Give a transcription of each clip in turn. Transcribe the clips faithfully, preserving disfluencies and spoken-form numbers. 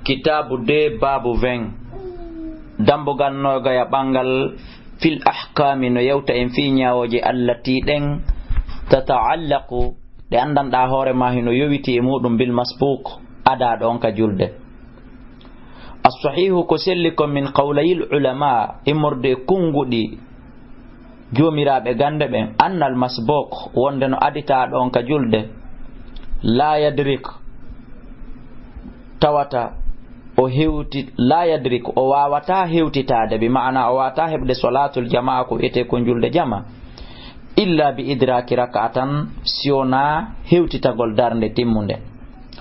Kitaabu de baabu vingt, dambugal noogaya ɓanngal, fil ahkaami, no yewta en fii ñaawooje, allati ɗen, tataallaqu, ɗe anndanɗaa hoore maa hino yowiti e muuɗum, bil masbuuq, adaaɗo on ka julde. As-sahiihu, ko selli kon, min qawlayil ulamaa, immorde e kunnguɗi joomiraaɓe gannde ɓen, annal masbuuq, wonde no aditaaɗo on ka julde, laa yadrik, tawata o hewti-, laa yadrik, o waawataa hewtitaade, bi maana o waawataa heɓde salaatul jamaa, ko wi'etee kon julde jamaa, illa bi idraaki rak'atan, si wonaa hewtitagol darnde timmunde.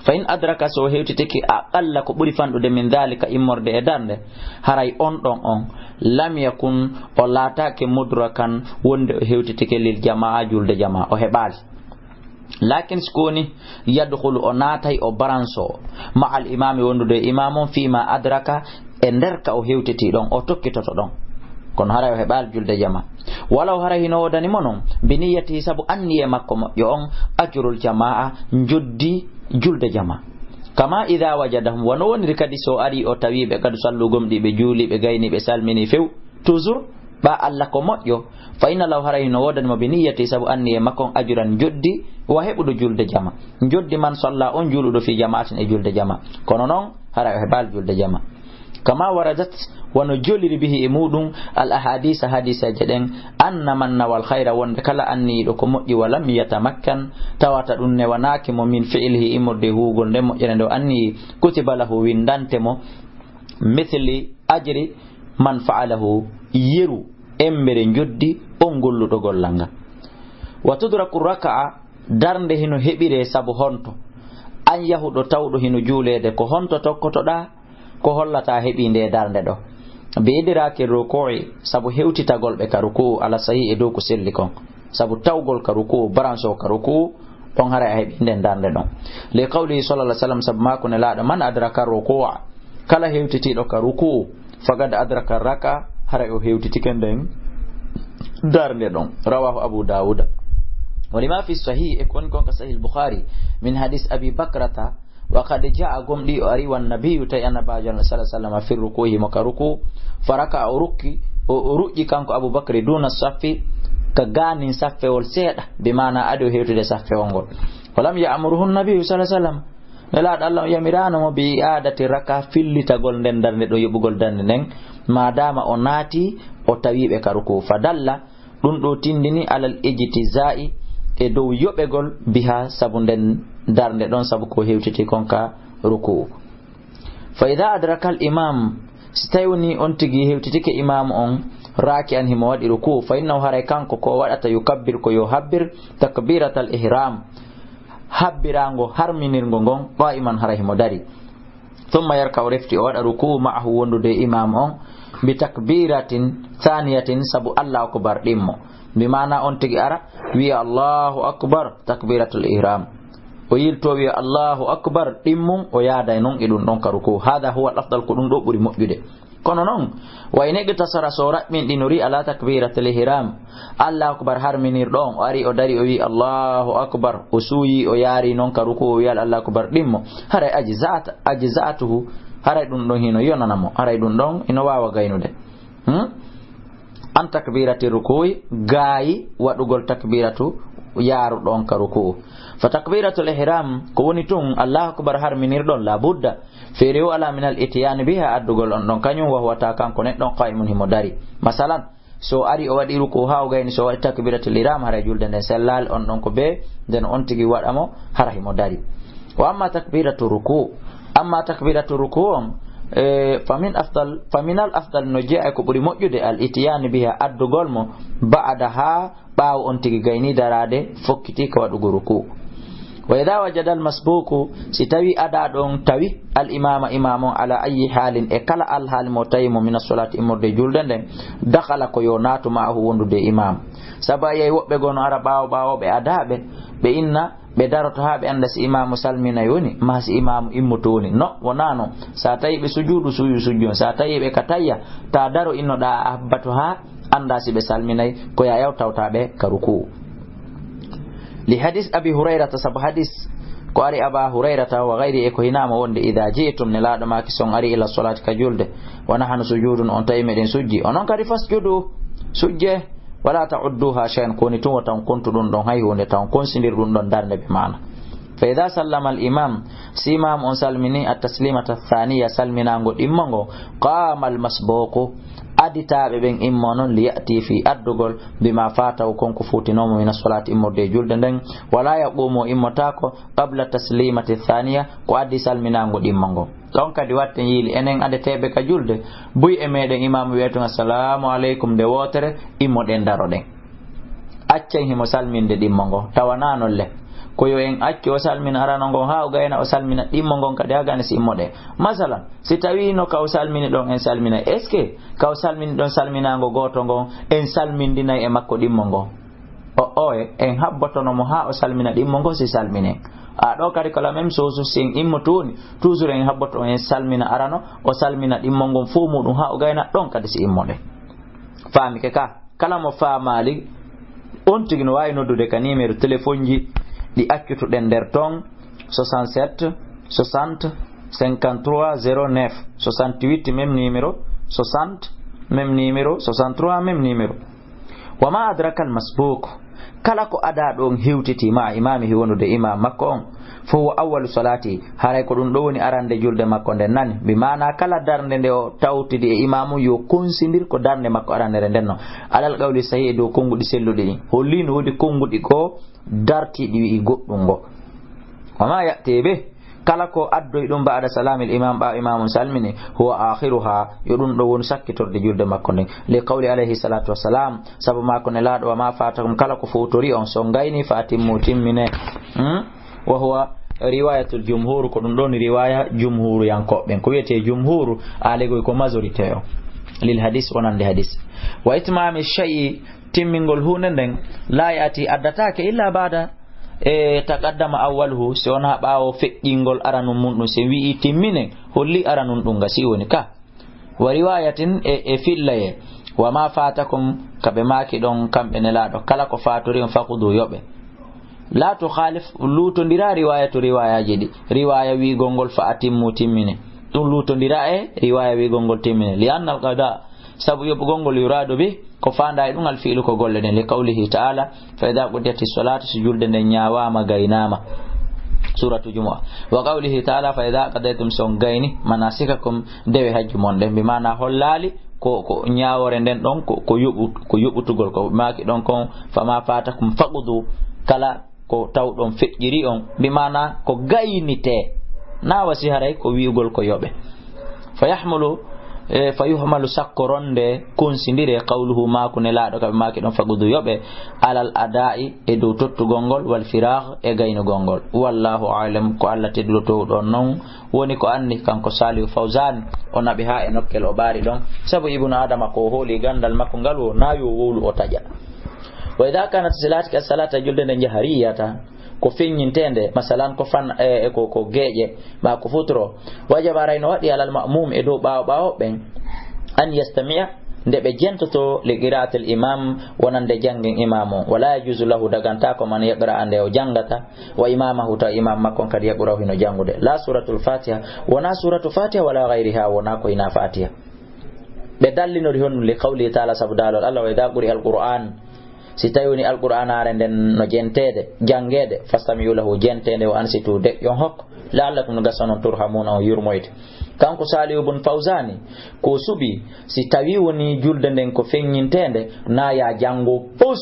Fa in adraka, so o hewtitike aqalla ko ɓuri fanɗude min daalika, immorde e darnde, haray on ɗon on, lam yakun, o laataake mudrakan, wonde o hewtitike lil jamaa, julde jamaa, o heɓaali. Laakin si ko woni, yadkhulu, o naatay, o baranso, ma al imaami, wondude e imaam on, fii ma adraka, e nder ka o hewtiti ɗon, o tokkitoto ɗon. Kono haray o heɓaali julde jamaa. Walaw haray hino woodani mo non, bi niyyati, sabu anniye makko moƴƴo on, ajrul jamaa, njoddi julde jamaa. Kama idha wajadahum, wano woniri kadi so ari o tawi ɓe, kadu sallu gomɗii ɓe, juuli ɓe, gayni ɓe, salmini few, toujours, ɓa Alla ko moƴƴo, fa inna lahu, haray hino woodani mo, bi niyyati, sabu anniye makko on, ajran, njoddi, wa heɓuɗo julde jamaa. Njoddi man salla, on juuluɗo, fi jamaatin, e julde jamaa. Kono non, haray o heɓaali julde jamaa. Kama waradat, wano joliri, bihi, e muuɗum, al ahadisa, hadiseeje ɗen, anna man nawal khayra, wonde kala anniyiiɗo ko moƴƴi, wa lam yatamakkan, tawata ɗum newanaaki mo, min fi'lihi, immorde e huugol nden moƴƴere nde o anniyi, kutiba lahu, winndante mo, mithli ajri man fa'alahu, yeru embere njoddi on golluɗo gollal ngal. Wa tudraku raka'a, darnde hino heɓiree sabu honto? An yahuɗo tawɗo hino juuleede, ko honto tokkotoɗaa? Ko hollata heɓii nde darnde ɗo? Bi idraki ruku'i, sabu hewtitagol ɓe ka ruku'u, ala sahih, e dow ko selli kon. Sabu tawgol ka ruku'u, branche o ka ruku'u, ɗon haray a heɓii nden darnde ɗon. Li qawlihi sallallahu alaihi wasallam, sabu maaku Nelaaɗo, man adraka ruku'a, kala hewtitiiɗo ka ruku'u, faqad adraka raka, haray o hewtitike nden darnde ɗon. Rawahu Abu Dawuda. Wa lima fi sahih, e ko woni kon ka Sahih Bukhari, min hadis Abi Bakrata, wa qad jaa, gomɗii o ari, wan nabiyyu, tawi Annabaajo Allah sallallahu alaihi wasallam, fi ruku'i, mo ka ruku'u, fa raka'a, o rukki, o, o ruƴƴi kanko Abu Bakri, duna saffi, ka gaanin saffewol seeɗa, bi maana adi o hewtude saffewol ngol. Wa lam ya'murhu nabiyyu sallallahu alaihi wasallam, Nelaaɗo Allah on yamiraano mo bi i'adati raka, fillitagol nden darnde ɗo, yoɓugol darnde nden, maadaama o naati, o tawi ɓe ka ruku'u. Fa dalla, ɗum ɗo tindini alal ijtiza'i, e dow yoɓegol, biha, sabu nden darnde ɗon, sabu ko hewtiti kon ka ruku'u. Fa idha adraka al imam, si tawi woni on tigi hewtitike imaamu on, raki'an, himo waɗi ruku'u, fa innahu, haray kanko ko o waɗata, yukabbir, ko yo habbir, takbiratal ihram, habbirango harminirgo ngon, qa'iman, hara himo dari. Thumma yarka'u, refti o waɗa ruku'u, ma'ahu, wondude e imam on, bi takbiratin thaniyatin, sabu Allahu akbar ɗimmo. Bi maana on tigi ara, wi'a Allahu akbar, takbiratul ihram. O yilto wi'a Allahu akbar ɗimmum, o yaada e non e ɗum ɗon ka ruku'u. Hada huwa al afdal, ko ɗum ɗo ɓuri moƴƴude. Kono non, wa in iqtasara, so raɓɓinɗinori ala takbiratul ihram, Allahu akbar harminirɗo on, o ari o dari o wi Allahu akbar, o suuyi o yaari non ka ruku'u o wi Allahu akbar ɗimmo, haray ajza'at-, ajza'atuhu, haray ɗum ɗon hino yonana mo, haray ɗum ɗon hino waawa gaynude. Hmm? An takbirati ruku'i, gaayi waɗugol takbiratu yaaruɗo on ka ruku'u. Fa takbiratul ihram, ko woni tun Allahu akbar harminirɗon, la budda, feere o ala min al itiyani biha, addugol on ɗon kañum, wa huwa, ta kanko neɗɗon, qa'imun, himo dari. Masalan, so ari o waɗi ruku haa o gayni, so waɗi takbiratul ihram, haray julde nden sellaali, on ɗon ko bee, nden on tigi waɗa mo, hara himo dari. Wa amma takbiratu ruku, amma takbiratu ruku on, e, fa min afdal, fa min al afdal, no jeyaa e ko ɓuri moƴƴude, al itiyani biha, addugol mo, ba'da ha, ɓaawo on tigi gayni daraade, fokkiti ka waɗugo ruku. Wa idha wajada al masbuku, si tawi adaaɗo on tawi al imama, imam on, ala ayyi halin, e kala alhaali mo tawi mo, min as-salati, immorde e julde nden, dakhala, ko yo naatu, ma'ahu, wondude e imam. Sabu a yiyay woɓɓe goo no ara ɓaawo ɓaawo ɓe adaaɓe, ɓe inna, ɓe daroto haa ɓe annda si imaamu salminay woni, maa si imaamu immoto woni. No, wonaa non. Sa tawi ɓe sujuudu, suuyu sujjon. Sa tawi ɓe ka tayya, ta daro innoɗaa a habbatu haa annda si ɓe salminay, ko ya yaw tawta ɓe ka ruku'u. Li hadis Abi Hurayrata, sabu hadis Ko ari Aba Hurayrata wa gayri e ko hinaama wonde, "Idaa ji'tum," Nelaaɗo maaki, "si on ari ila solaati ka julde, wa nahnu sujuudun," on tawi meɗen sujji, onon kadi fasjudu, sujje, "wala ta'udduha shay'an," ko woni tun wota on kontu ɗum ɗon hay huunde, taw on konsindir ɗum ɗon darnde bi maana. "Fa idaa sallama al imam," si imam on salmini, "at taslimata thaniya," salminaango ɗimmo ngo, "qaama al masbuqu," aditaaɓe ɓen immo non, "li ya'ti," fii addugol, "bima fatahu," kon ko fuutinoomo, "min as-solaati," immorde e julde nden, "wala yaqumu," immotaako, "qabla taslimati thaniya," ko addi salminaango ɗimmo ngo. Ɗon kadi watten yiili, enen adeteeɓe ka julde, buy e meɗen imaamu wi'ay tun, "Assalamu aleykum," nde wootere, immoɗen daroɗen. Accen himo salminde ɗimmo ngo, tawa naa non le. Ko yo en accu o salmina arano ngon haa o gayna, o salmina ɗimmo ngon kadi haa gayna si immoɗen. Masalan, si tawiino ka o salmini ɗon en salminay, est-ce que ka o salmini ɗon salminaango gooto ngon, en salmindinay e makko ɗimmo ngon? O, oye, en habbotono mo haa o salmina ɗimmo ngo si salminen. A ɗo kadi ko la même chose, si en immoto woni, toujours en habboto en salmina arano, o salmina ɗimmo ngon fow muɗum haa o gayna ɗon kadi si immoɗen. Faamike ka? Kala mo faamaali, on tigi no waawi noddude ka numéro téléphone ji ɗi accutuɗen nder ton, soixante-sept soixante cinquante-trois zéro neuf, soixante-huit même numéro, soixante même numéro, soixante-trois même numéro. Wa ma adraka al masbuq, kala ko adaaɗo on hewtiti ma imamihi wondude imam makko on, fa huwa awwalu salati, haray ko ɗum ɗo woni arande julde makko nden nani. Bi maana kala darnde nde o tawtidi e imam on yo konsindir ko darnde makko arandere nden non. Alal qawli sahih, e dow konnguɗi selluɗi ɗin. Holli no woodi konnguɗi goo dartiiɗi wi'i goɗɗum ngo. Wa ma ya'ti bih, kala ko addoy ɗum ba'da salamil imam, ɓaawo imam on salmini, huwa akhiruha, yo ɗum ɗo woni sakkitorde julde makko nden. Li qawli alayhi salatu wassalam, sabu maako Nelaaɗo, wa ma fatakum, kala ko fowtori on, so on gayni fa atimmu, timmine. Hmm? Wa huwa riwayatul jumhur, ko ɗum ɗon riwaya jumhuruyankooɓe ɓen. Ko wiyetee jumhuru, aalegoy ko majorité o. Lil hadis, wonande hadis. Wa itmami shay'i, timmingol huunde nden, la ya'ti, addataake, illa ba'da, e, taqaddama awwaluhu, si wonaa ɓaawo feƴƴingol aranun mun ɗum, si wi'i timminen, holli aranun ɗum nga si woni ka. Wa riwayatin, e, e fillayee, wa ma fatakum, ka ɓe maaki ɗon kamɓe Nelaaɗo, kala ko fatori on faqudu yoɓe. La tukhalif, luutondira riwaya to riwayaji ɗi. Riwaya wi'gol ngol fa atimmu, timmine. Ɗum luutondira e riwaya wi'gol ngol timmine. Li anna al qada, sabu yoɓugol ngol yuradu bi, ko faanda e ɗum al fi'lu ko golle ɗen. Li qawlihi ta'ala, fa idha qudiyati salatu, si julde nden ñaawaama, gaynaama. Suratu Jumu'a. Wa qawlihi ta'ala, fa idha qadaytum, si on gayni, manasikakum, dewe hajju mon ɗen. Bi maana hollaali ko, ko ñaawore nden ɗon, ko, ko yoɓu-, ko yoɓutugol, ko maaki ɗon kon, fa ma fatakum faqudu, kala ko tawɗon feƴƴiri on, bi maana ko gaynitee, na wasi haray ko wi'ugol ko yoɓe. Fa yahmalu, e, fa yuhmalu, sakkoronde, konsindire, qawluhu, maaku Nelaaɗo, ka ɓe maaki ɗon, faqudu yoɓe, alal ada'i, e dow tottugol ngol, wal firagh, e gaynugol ngol. Wallahu a'lam, ko Allah tedduɗo toowɗo on non woni ko anndi, kanko Salihu Fawzan, o naɓi haa e nokkel o ɓaari ɗon, sabu Ibnu Adama ko o hooli ganndal makko ngal wo na yo wowlu o taƴa. Wa idha kanat salati ka salata julde nde jahariyata, ko feññinteende, masalan ko fan, e, e ko, ko geeƴe, ma ko futuro, wajaba, aray no waɗi alal ma'mum e dow ɓaawo ɓaawo ɓen, an yastami'a, nde ɓe jentoto li qira'atil imam, wonande janngen imam on. Wala yajuzu lahu, dagantaako, man yaqra'a, nde o janngata, wa imamahu, taw imam makko on kadi yaqra'u hino janngude. La suratul fatiha, wona suratu fatiha, wala ghayriha, wona ko hina fatiha. Ɓe dallinori honɗum? Li qawlihi ta'ala, sabu daalol Allah, wa idha quri'a al-Qur'an, si tawi woni Alqur'anaare nden no jenteede, janngeede, fastami'u lahu, jenteende, wa ansitu, deƴƴon hokko, la'allakum, no gasa non, turhamuna, on yurmoyte. Kanko Salihu bun Fawzani, ko suɓi, si tawi woni julde nden ko feññinteende, na ya janngo pus,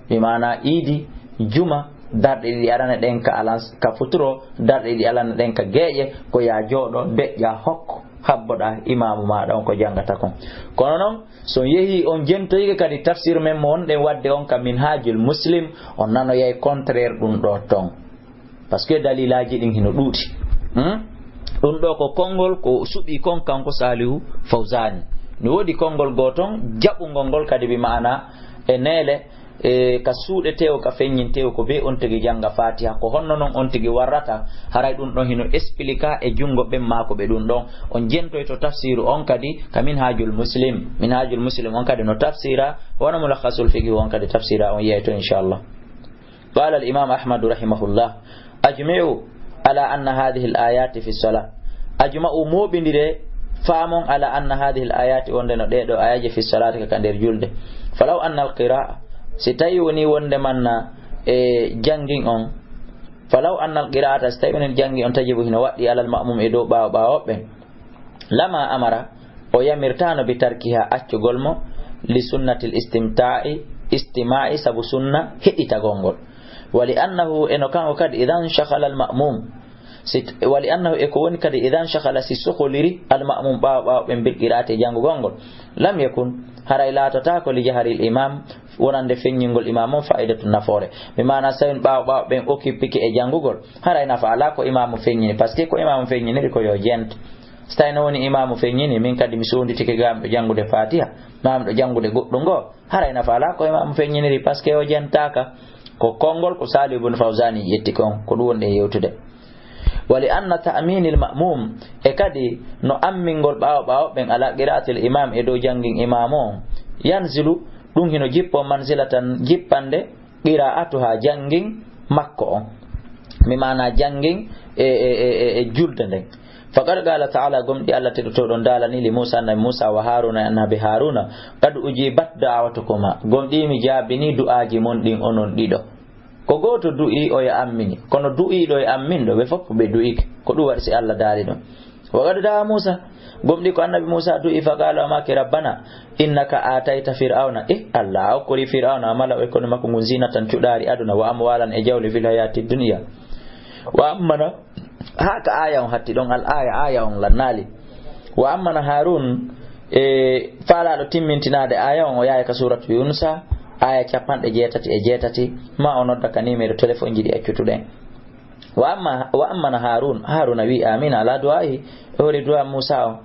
bi maana iidi, juma, darɗe ɗiɗi arane ɗen ka alans-, ka futuro, darɗe ɗiɗi arane ɗen ka geeƴe, ko ya jooɗo, deƴƴa, hokko, habboɗa imaamu maaɗa on ko janngata kon. Kono non, so on yehi on jentoyike kadi tafsir men mo wonɗen waɗde on ka Minhajul Muslim, on nanoyay contraire ɗum ɗo ton. Parce que dalilaaji ɗin hino ɗuuɗi. Hmm? Ɗum ɗo ko konngol ko suɓi kon kanko Salihu Fawzani. No woodi konngol gooton jaɓungol ngol kadi bi maana e neele, e ka suuɗeteewo, ka feññinteewo, ko be on tigi jannga Fatiha. Ko honno non on tigi warrata? Haray ɗum ɗon hino explique e junngo ɓen maako ɓe ɗum ɗon. On jentoyto tafsiru on kadi ka Minhajul Muslim. Minhajul Muslim on kadi no tafsira, wona Mulakhasul Fiqh on kadi tafsira, on yiyay to, inchallah. Qala al-Imam Ahmadu rahimahullah, ajmi'u, على أن هذه الآيات في الصلاة. Ajma'u mooɓindire faamon على أن هذه الآيات wonde no ɗee ɗoo aayaaje في الصلاة ka ka nder julde. فلو أن القراءة si tawi woni wonde manna e janngin on. فلو أن القراءة si tawi woni janngin on تجب hino waɗɗi على المأموم e dow ɓaawo ɓaawo ɓen. لما أمر o yamirtaano بتركها accugol mo لسنة الاستمتاع istimaa'i sabu sunna heɗitagol ngol. ولأنه eno kanko kadi إذا انشغل المأموم si ولأنه e ko woni kadi إذا انشغل si sokoliri المأموم ɓaawo ɓaawo ɓen بالقراءة e janngugol ngol لم يكن haray laatotaako لجهر الإمام wonande feññingol imaamu on فائدة nafoore. Mi maana so tawii ɓaawo ɓaawo ɓen occupike e janngugol haray nafa alaa ko imaamu feññini, parce que ko imaamu feññiniri ko yo jent. So tawii no woni imaamu feññini, min kadi mi suunditike ga miɗo janngude Faatiha, maa miɗo janngude goɗɗum ngo, haray nafa alaa ko imaamu feññiniri, parce que o jentaaka. Ko konngol ko Saalih bun Fawzani ƴetti kon, ko ɗum wonɗen yewtude. ولأن تأمين المأموم e kadi no ammingol ɓaawo ɓaawo ɓen على قراءة الإمام e dow janngin imaamu on, ينزل ɗum hino jippo منزلة jippande قراءتها janngin makko on. Mi maana janngin e, e, e, e, e julde nden. فقد قال تعالى gomɗii Alla teddotooɗo on daalani لموسى annabi Muusa وهارون e annabi Haaruuna قد أجيبت دعوتكما gomɗii mi jaabinii du'aaji mon ɗin onon ɗiɗo. Ko gooto du'ii oya ammini, kono du'iiɗo e amminɗo ɓe fof ɓe du'ike. Ko ɗum waɗi si Alla daali ɗum. وقد دعا موسى gomɗii ko annabi Muusa du'ii فقال o maaki ربنا إنك آتيت فرعون eh Alla a okkorii Fir'awna وملأه e kondu makko ngun زينة cuɗaari aduna وأموالا e jawle في الحياة الدنيا. وأمن haa ka aaya on hatti ɗon الآية aaya on lannaali. وأمن هارون e faalaaɗo timmintinaade aaya on o yahay ka suuratu Yuunusa aaya cappanɗe jeetati e jeetati ma o nodda ka niimeero telefonji ɗi accutuɗen. وأما وأمن هارون Haaruuna wi'i آمين على دعائه e hoore du'a Muusa on.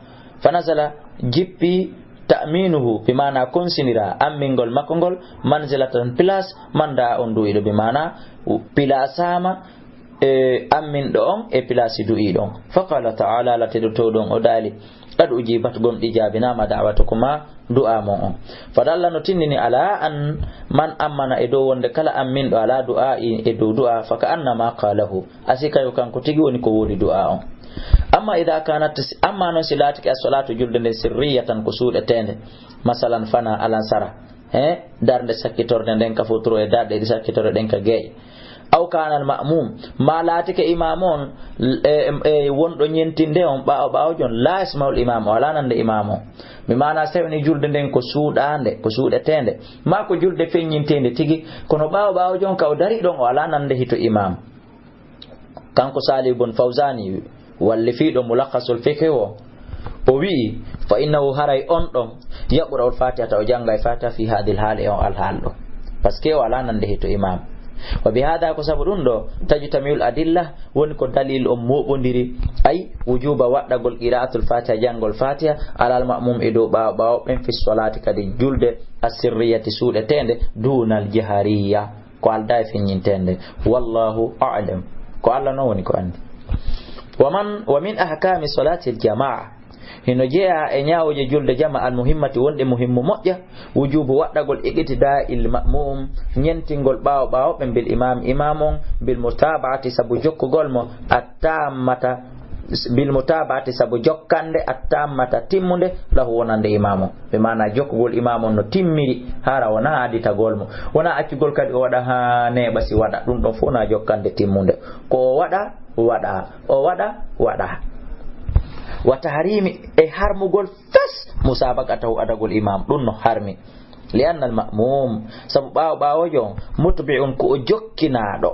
فنزل jippi تأمينه bi maana konsindiraa ammingol makko ngol منزلة place من دعا on du'iiɗo bi maana pilasaama e amminɗo on e pilasi du'iiɗo on. فقال تعالى Alla teddotooɗo on o daali قد أجيبت gomɗii jaabinaama دعوتكما du'aa mon on. فدل no tinndini على أن من أمن e dow wonde kala amminɗo على دعاء e dow du'aa فكأنما قاله a si kayo kanko tigi woni ko woodi du'aa on. أما إذا كانت amma non si laatike الصلاة julde nden سرية ko suuɗeteende مثلا fanaa alansara he darnde sakkitorde nden ka foturo e darɗe ɗi sakkitorɗen ka geeƴe. أو كان المأموم maa laatike imaamu on e, e, e wonɗo ñentinde on ɓaawo ɓaawojo on لا يسمع الإمام o alaa nande imaamu on. Mi maana si tawii woni julde nden ko suuɗaande ko suuɗeteende maa ko julde feññinteende tigi kono ɓaawo ɓaawojo on ka o darii ɗon o alaa nande hito imaamu. Kanko Saalih bun Fawzani wallifiiɗo Mulakhasul Fiqh o, o wi'i, فإنه haray on ɗon يقرأ الفاتحة o janngay Fatiha في هذه الحال e on alhaal ɗo. Parce que o alaa nande hito imam. وبهذا ko sabu ɗum ɗo تجتمع الأدلة woni ko dalil on mooɓondiri, ay wujuba waɗɗagol qira'atul Fatiha janngol Fatiha على المأموم e dow ɓaawo ɓaawo ɓen في الصلاة kadi julde السرية suuɗeteende دون الجهرية. Ko aldaa e feññinteende. والله أعلم. Ko Alla non woni ko anndi. ومن ومن أحكام صلاة الجماعة hino jeyaa e ñaawooje julde jama المهمة wonɗe muhimmu moƴƴa وجوب waɗɗagol اقتداء المأموم ñentingol ɓaawo ɓaawo ɓen بالإمام imam on بالمتابعة sabu jokkugol mo التامة بالمتابعة sabu jokkande التامة timmunde له wonande imam on. Ɓe maana jokkugol imam on no timmiri hara wonaa aditagol mo wonaa accugol kadi o waɗa haa neeɓa si waɗa ɗum ɗon fof wonaa jokkande timmunde ko o waɗa waɗa o waɗa waɗa. وتحريم e harmugol fes مسابقته adagol imam ɗum no harmi. لأن المأموم sabu ɓaawo ɓaawojo on متبع ko o jokkinaaɗo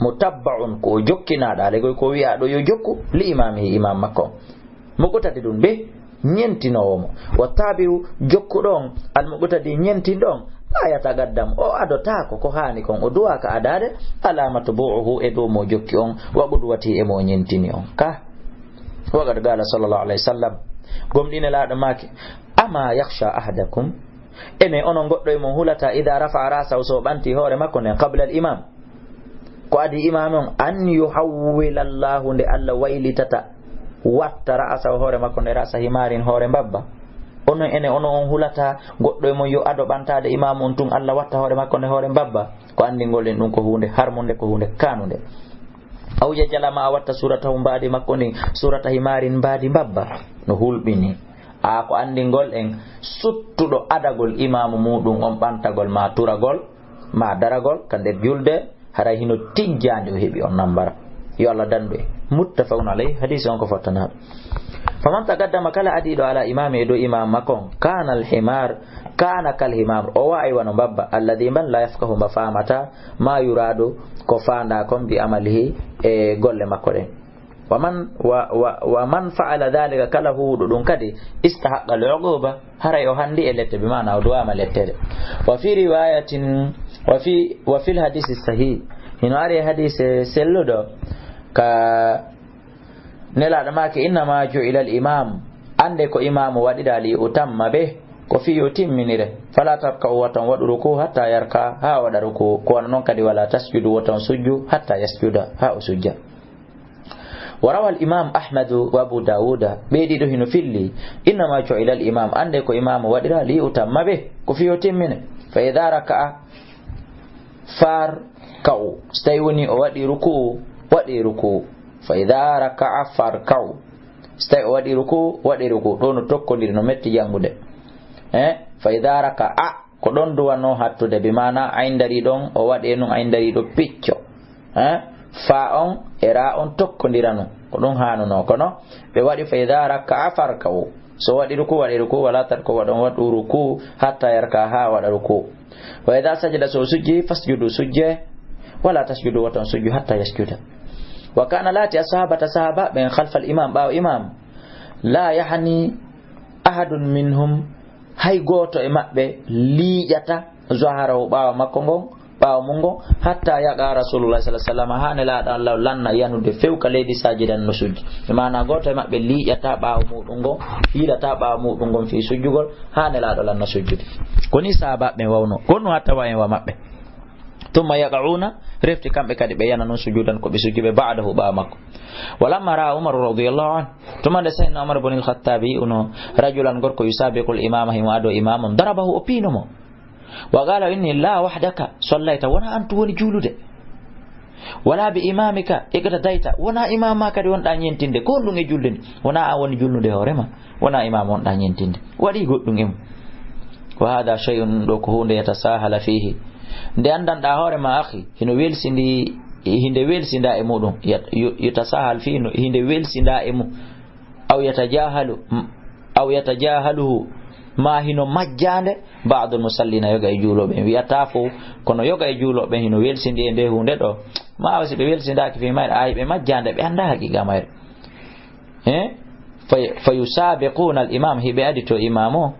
متبع ko o jokkinaaɗo alay goy ko wi'aaɗo yo jokku لإمامه imam makko on. Muqtadi ɗum be ñentinoowo mo. والتابع jokkuɗo on المقتدي ñentinɗo on لا يتقدم o adotaako ko haani kon o duwaaka adaade على متبوعه e dow mo jokki on وقدوته e mo ñentini on ka. وقد قال صلى الله عليه وسلم gomɗii Nelaaɗo maaki أما يخشى أحدكم ene onon goɗɗo e mon hulata إذا رفع رأسه so o ɓanti hoore makko nden قبل الإمام ko adii imam on أن يحول الله nde Alla waylitata watta رأسه hoore makko nde رأس حمار hoore mbabba. Onon ene ono on hulata goɗɗo e mon yo ado ɓantaade imam on tun Alla watta hoore makko nde hoore mbabba. Ko anndingol en ɗum ko huunde harmunde ko huunde kaanunde. Aw yaj'ala ma, a watta suratahu, mbaadi makko ndin, surata himarin, mbaadi mbabba. No hulɓini. A ko anndingol en suttuɗo adagol imaamu muuɗum on ɓantagol ma turagol, ma daragol ka nder julde, haray hino tijjaande o heɓi on nambara. Yo Allah dandu en. Muttafaqun alayhi, hadiisi on ko fottanaaɗo. Faman taqaddama, kala adiiɗo ala imaami e dow imaam makko on, kana al himar, kana kal himar, o wa'i wano mbabba, alladhi man la yafqahu, mba faamata, ma yuradu, ko faanda kon, bi amalihi, e golle makko ɗen. Wa man, wa, wa, wa man fa'ala dhalika, kala huwuɗo ɗum kadi, istahaqqa al uquba, haray o handi e lette, bi maana o duwama lettere. Wa fi riwayatin, wa fi, wa fil hadisi sahih, hino ari e hadise selluɗo, ka Nelaaɗo maaki, innama ju'ila al imam, annde ko imaamu waɗiraa li utamma be, ko fii yo timminire. Fala tarka'u, wota on waɗu ruku hatta yarka, haa o waɗa ruku. Ko wano non kadi wala tasjudu, wota on sujju hatta yasjuda, haa o sujja. Wa rawa al imam Ahmadu wa Abu Dawuda, ɓe ɗiɗo hino filli, innama ju'ila al imam, annde ko imaamu waɗiraa li utamma be, ko fii yo timmine. Fa idha raka'a farka'u, so tawi woni o waɗi ruku, waɗi ruku. Fa idha raka'a farka'u, so tawi o waɗi ruku, waɗi ruku. Ɗo no tokkondiri, no metti janngude. Eh? Fa idha raka'a, ko ɗon duwanoo hattude, bi maana ay ndarii ɗon, o waɗee nun ay ndarii ɗo picco. Eh? Fa on e ra on tokkondira nun. Ko ɗum haanunoo. Kono ɓe waɗi fa idha raka'a farka'u. So waɗi ruku, waɗi ruku, wala tarka'u, wota on waɗu ruku, hatta yarka, haa waɗa ruku. Wa idha sajada, so sujji, fasjudu, sujje, wala tasjudu, wota on sujju, hatta yasjuda. Wa kana, laati, as-sahabata, sahaba ɓen, khalfal imam, ɓaawo imam, la yahni ahadun minhum, hay gooto e maɓɓe liiƴata zaharahu, ɓaawo makko ngon, ɓaawo mun ngon, hatta yaqa Rasulullah sallallahu alaihi wasallam, haa Nelaaɗo Allah lanna yanude few ka leydi sajidan no sujji. E maana gooto e maɓɓe liiƴata ɓaawo muɗum ngon, yiilata ɓaawo muɗum ngon fii sujjugol, haa Nelaaɗo lanna sujjude. Ko ni sahaaba ɓen wawno. Ko no hatta wa en wa maɓɓe. Thumma yaqa'una, refti kamɓe kadi ɓe yana non sujudan ko ɓe sujjuɓe ba'dahu ɓaawo makko. Walamma ra'a Umar radiyallahu anhu, tuma nde Sayyidina Umar ibn al-Khattab yi'uno rajulan gorko yusabiqul imama, himo ado imam on, darabahu, o piino mo. Wa qala inni la wahdaka sallayta, wona an tun woni juulude. Wala bi imamika iqtadayta, wona imam ma kadi wonɗa ñentinde. Ko honɗum e julde ni? Wona an woni julnude hoore ma. Wona imam wonɗa ñentinde. Waɗi goɗɗum e mum. Wa hadha shay'un, ɗo ko huunde, yatasahala fihi. Nde anndanɗa hoore ma, akhi, hino welsindi, hinde welsinda e muɗum. Yat-, yu-, yutasahal fihi, no, hinde welsinda e mum. Aw yatajahalu, m-, aw yatajahaluhu, ma hino majjande, ba'dul musallina, yoga e juulooɓe. En wiyata fow, kono yoga e juulooɓe hino welsindi e nde huunde ɗo. Ma awa si ɓe welsindaaki fii mayre, a hiɓe majjande, ɓe annda haqiqa mayre. Eh? Fa, fa yusabiquna al imam, hiɓe adito imam o.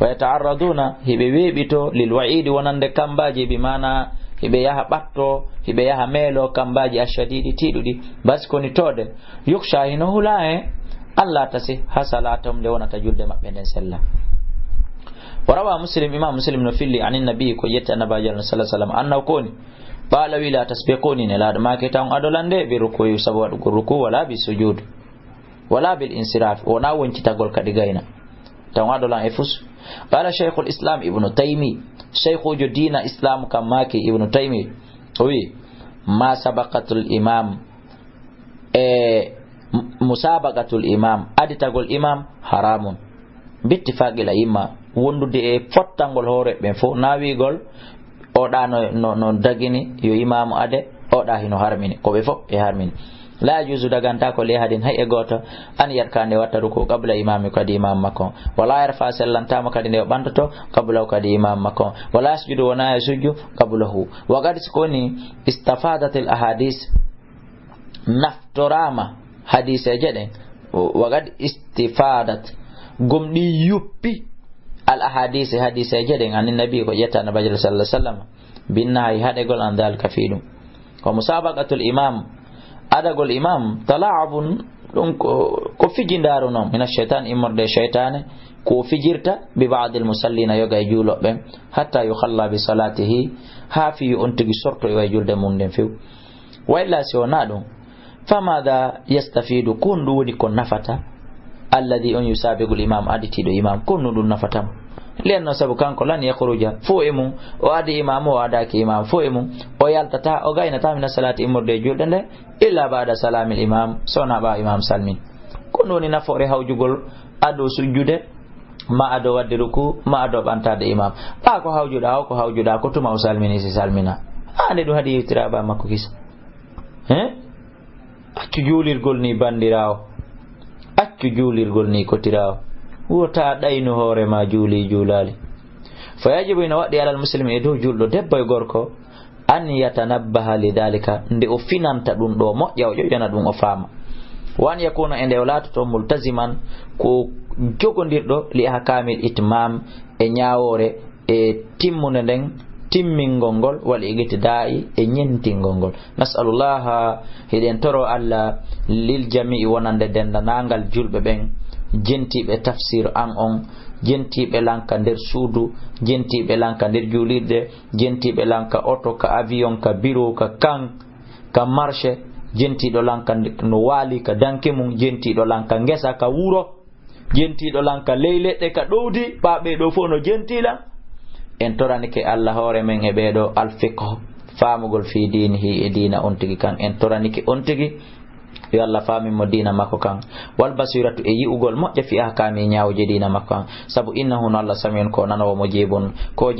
Wa yata'arraduna, hiɓe weeɓito lil wa'idi, wonande kambaaji, bi maana hiɓe yaha ɓatto, hiɓe yaha meelo kambaaji ashadidi, tiiɗuɗi, bas koni toode. Yukhsha, hino hula he, Allah tasi, ha salatum, nde wonata julde maɓɓe nden sella. Wa rawa Muslim, imam Muslim no filli, anin nabi, ko yetti Annabi sallallahu alaihi wasallam, annahu koni, qala, wi, la tasbiquni, Nelaaɗo maaki, ta on adolande, bi ruku'i, sabu waɗugol ruku, wala bi sujud. Wala bil insiraf, wona woncitagol kadi gayna. Taw adolan e fus. Qala Shaykhul Islam Ibnu Taymi, shaykhujo diina Islam kam maaki Ibnu Taymi, o wi, ma sabaqatul imam, e m-, musabaqatul imam, aditagol imam, haramun. Bittifaqil a'imma, wondude e fottangol hoore ɓen fof, na wi'gol, oɗa no, no, no dagini yo imaamu ade, oɗa hino harmini, ko ɓe fof ɓe harmini. La yajuzu, daganta ko, li ahadin, hay e gooto, an yarka, nde watta ruku, qabla imami, kadi imam makko on. Wala yarfa, sellantama kadi nde o ɓantoto, qabla, kadi imam makko on. Wala yasjudu, wona e sujju, qablahu. Wa qad, si ko woni, istafadatil ahadis, naftorama hadiseje ɗen. Wa qad istifadat, gomɗi yuppi, al ahadisi, hadiseje ɗen, anin nabi, ko ƴetta Annabi sallallahu alaihi wasallam, bin nahyi, haɗegol, an dhalika, fii ɗum. Wa musabaqatul imam, adagol imam, tala'ubun, ɗum ko, ko fijindaaru non, mina shaytan, immorde e shaytane, ko fijirta, bi ba'dil musallina, yoga e juulooɓe ɓen, hatta yukhalla bi salatihi, haa fii on tigi sorto e way julde mum nden few. Wa illa, si wonaa ɗum, famada yastafidu, ko honɗum woni ko nafata, alladhi, on, yusabiqul imam, aditiiɗo imam, ko honɗum ɗum nafata mo? Li'annahu, sabu kanko, lan yakhruja, fow e mum, o adi imam, o adaaki imam, fow e mum, o yaltata, o gaynata mina salaati, immorde e julde nde, illa ba'da salaamil imam, so wonaa ɓaawo imam salmin. Ko ɗum woni nafoore hawjugol ado sujjude, ma ado wadde ruku, ma ado ɓantaade imam. Ɓaa ko hawjuɗaa o, ko hawjuɗaa ko tuma o salmini, si salmina. Ande ɗum haɗi yewtira ɓaa makko kisa. He? Accu juulirgol ni, bandiraawo. Accu juulirgol ni, kotiraawo. Wota ɗaynu hoore ma, juuli, juulaali. Fa yajibu, ina waɗɗi alal muslimi, e dow julɗo, debbo e gorko, an yatanabbaha li dalika, nde o finanta ɗum ɗo moƴƴa, o ƴoƴana ɗum, o faama. Wa an yakuna, e nde o laatoto, multaziman, ko jogondirɗo, li ahkamil itmam, e ñaawoore, e timmunde nden, timmingol ngol, wal iqtida'i, e ñentingol ngol. Nas'alullaha, hiɗen toro Allah, lil jami'i, wonande dendanangal julɓe ɓen, jentiiɓe tafsir an on, jentiiɓe lanka nder suudu, jentiiɓe lanka nder juulirde, jentiiɓe lanka oto, ka avion, ka biro, ka kan, ka marché, jentiiɗo lanka no waali ka danke mum, jentiiɗo lanka ngesa, ka wuro, jentiiɗo lanka ley leɗɗe, ka ɗowdi, ɓaa ɓee ɗoo fow no jentii lan. En toranike Allah hoore men e ɓee ɗoo, al fiqh, faamugol fii diinihi, e diina on tigi kan. En toranike on tigi, yo Allah faamin mo diina makko kan. Wal basiratu, e yi'ugol moƴƴa, fii ahkaami, ñaawooje diina makko kan. Sabu innahu, no Allah, samiun, ko nanoowo, mujibun, ko